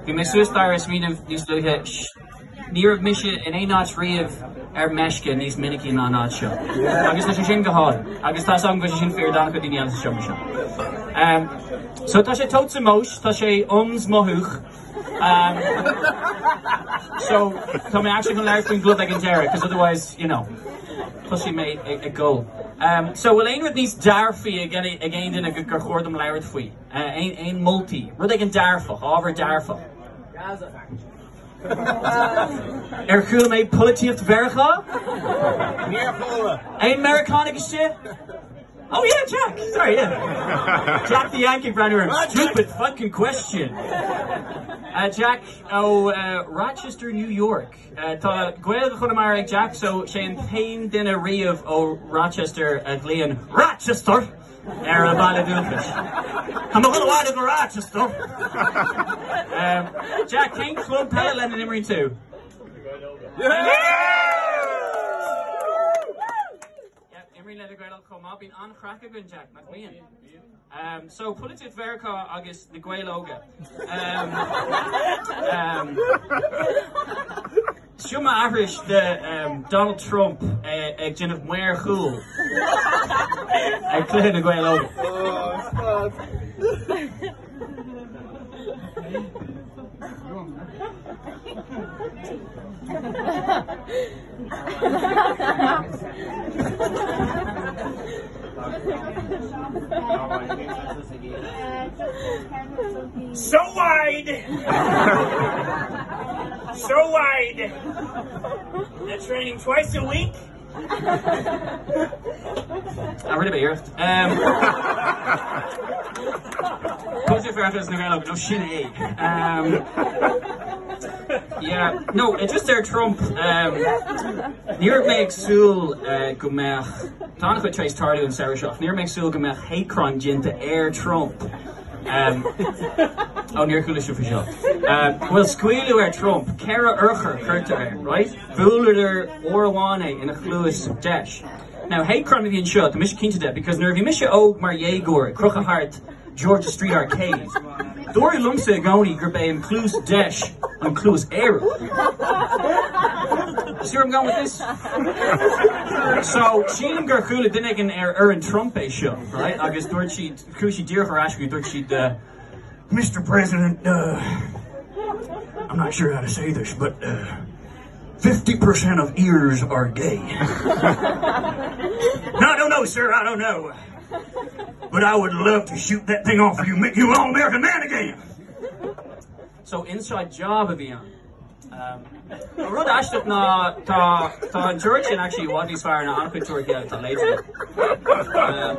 Bhí mé suas staighre ag smaoineamh níos luaithe, ní raibh mise in aon áit riamh ar meisce níos minicí ná an áit seo. Agus tá sé sin go hálainn. Agus tá a fhios agam go bhfuil sé sin fíor d'an-chuid daoine eile sa seomra seo. So tá sé totes emois, tá sé ums mothúch. So tá mé actually chun labhairt faoin gclub ag an deireadh, because otherwise, you know, tosóidh mé ag gol. So bhfuil aon rud níos dearfaí ag aon duine gur chóir dom labhairt faoi? Aon moltaí? Rud éigin dearfach, ábhar dearfach. Ar chuala mé polaitíocht Mheiriceá? Níor chuala. Aon Meiriceánaigh istigh? Oh yeah, Jack! Sorry, yeah. Jack the Yankee ag breathnú orm. Stupid fucking question! Jack ó Rochester, New York. Tá Gaeilge Chonamara ag Jack so sé an t-aon duine riamh ó Rochester a ghlaonn Rochester! ar a bhaile dúchais. Tá mé ag dul abhaile go Rochester! Jack, cén club peile lena n-imríonn tú? Imríonn le Na Gaeil Óga chomh maith. Bíonn an-chraic againn, Jack, nach mbíonn? So, polaitíocht Mheiriceá agus na Gaeil Óga. Seo m'aithris de Donald Trump ag déanamh maor chúil ag cluiche na Gaeil Óga. So wide! So wide! They're training twice a week. Ah, rinne mé iarracht. Polaitíocht Mheiriceá agus na Gaeil Óga, no sin é. Yeah, no, just ar Trump, ní raibh mé ag súil go mbeadh, tá an-chuid tar éis tarlú an samhradh seo, ach ní raibh mé ag súil go mbeadh hate crime déanta ar Trump. Ó, níor chuala sibh faoi seo. Bhuel, scaoileadh ar Trump, 4 urchar curtha air, right? Bhuaileadar uair amháin é ina chluas deis. Now, hate crime a bhí anseo, tá mise cinnte de, because nuair a bhí mise óg mar dhéagóir ag crochadh thart George's Street Arcade, dúradh liomsa i gcónaí gurb é an cluas deis an cluas aerach. See where I'm going with this? So, sílim gur chuala duine éigin ar fhoireann Trump é seo, right? Agus dúirt siad, chuaigh siad díreach ar ais chuige, dúirt siad, uh, Mr. President, uh, I'm not sure how to say this, but uh, 50% of ears are gay. no, I don't know, sir, I don't know. But I would love to shoot that thing off of you, make you an all-American man again. So inside job a bhí ann. Um, rud aisteach ná tá tá an teoiric sin actually i bhfad níos fearr ná an-chuid teoiricí eile atá léite. Um,